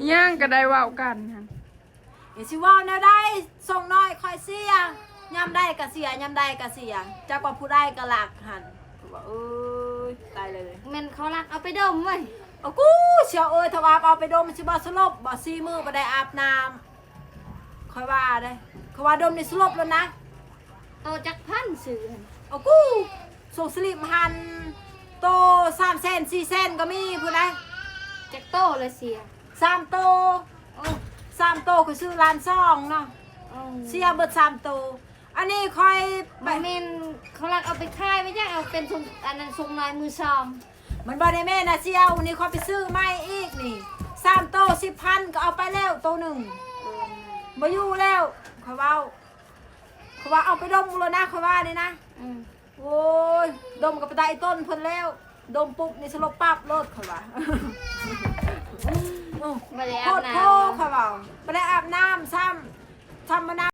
ຫຍັງກໍໄດ້ເວົ້າກັນຫັ້ນ. ຊິເວົ້າແນວໃດ? ສົ່ງນ້ອຍຂ້ອຍເສຍ ຍາມໃດກໍເສຍ ຍາມໃດກໍເສຍ ຈັກວ່າຜູ້ໃດກໍລັກຫັ້ນ. ຂ້ອຍວ່າ ເອີຍ ຕາຍເລີຍ ແມ່ນເຂົາລັກເອົາໄປດົມເວີຍ. ເອົາກູ ສ່ຽວເອີຍ ຖ້າວ່າເອົາໄປດົມ ມັນຊິບໍ່ສະຫຼົບບໍ່? ສີ່ມື້ບໍ່ໄດ້ອາບນ້ຳ ຂ້ອຍວ່າເດ້. ຂ້ອຍວ່າດົມນີ້ສະຫຼົບແລ້ວນະ. ໂຕຈັກພັນຊື້ຫັ້ນ? ເອົາກູ ສົ່ງສະລິບຫັ້ນ ໂຕສາມແສນ ສີ່ແສນກໍມີພຸ້ນນະ. ຈັກໂຕລະເສຍ? ສາມໂຕ. ໂອ້ ສາມໂຕ ຂ້ອຍຊື້ລ້ານສອງເນາະ. ໂອ້ ເສຍເບິດສາມໂຕ. ອັນນີ້ຂ້ອຍ ບໍ່ແມ່ນເຂົາລັກເອົາໄປຂາຍ ໄປຫຍັງ ເອົາເປັນສົ່ງ ອັນນັ້ນ ສົ່ງນ້ອຍມືສອງ. ມັນບໍ່ໄດ້ແມ່ນນະສ່ຽວ ນີ້ຂ້ອຍໄປຊື້ໃໝ່ອີກນີ້ ສາມໂຕສິບພັນ ກໍເອົາໄປແລ້ວໂຕໜຶ່ງ. ເອີ ບໍ່ຢູ່ແລ້ວ ຂ້ອຍເວົ້າ ຂ້ອຍວ່າເອົາໄປດົມໂລດນະ ຂ້ອຍວ່ານີ້ນະ. ອືມ ໂອ້ຍ ດົມກໍໄປໄດ້ຕົ້ນເພິ່ນແລ້ວ ດົມປຸບນີ້ສະຫຼົບປັບໂລດ ຂ້ອຍວ່າ. ໂອ້ ບໍ່ໄດ້ອາບນ້ຳ ໂພດໂພ ຂ້ອຍເວົ້າ ບໍ່ໄດ້ອາບນ້ຳຊ້ຳ ຊ້ຳມານຳ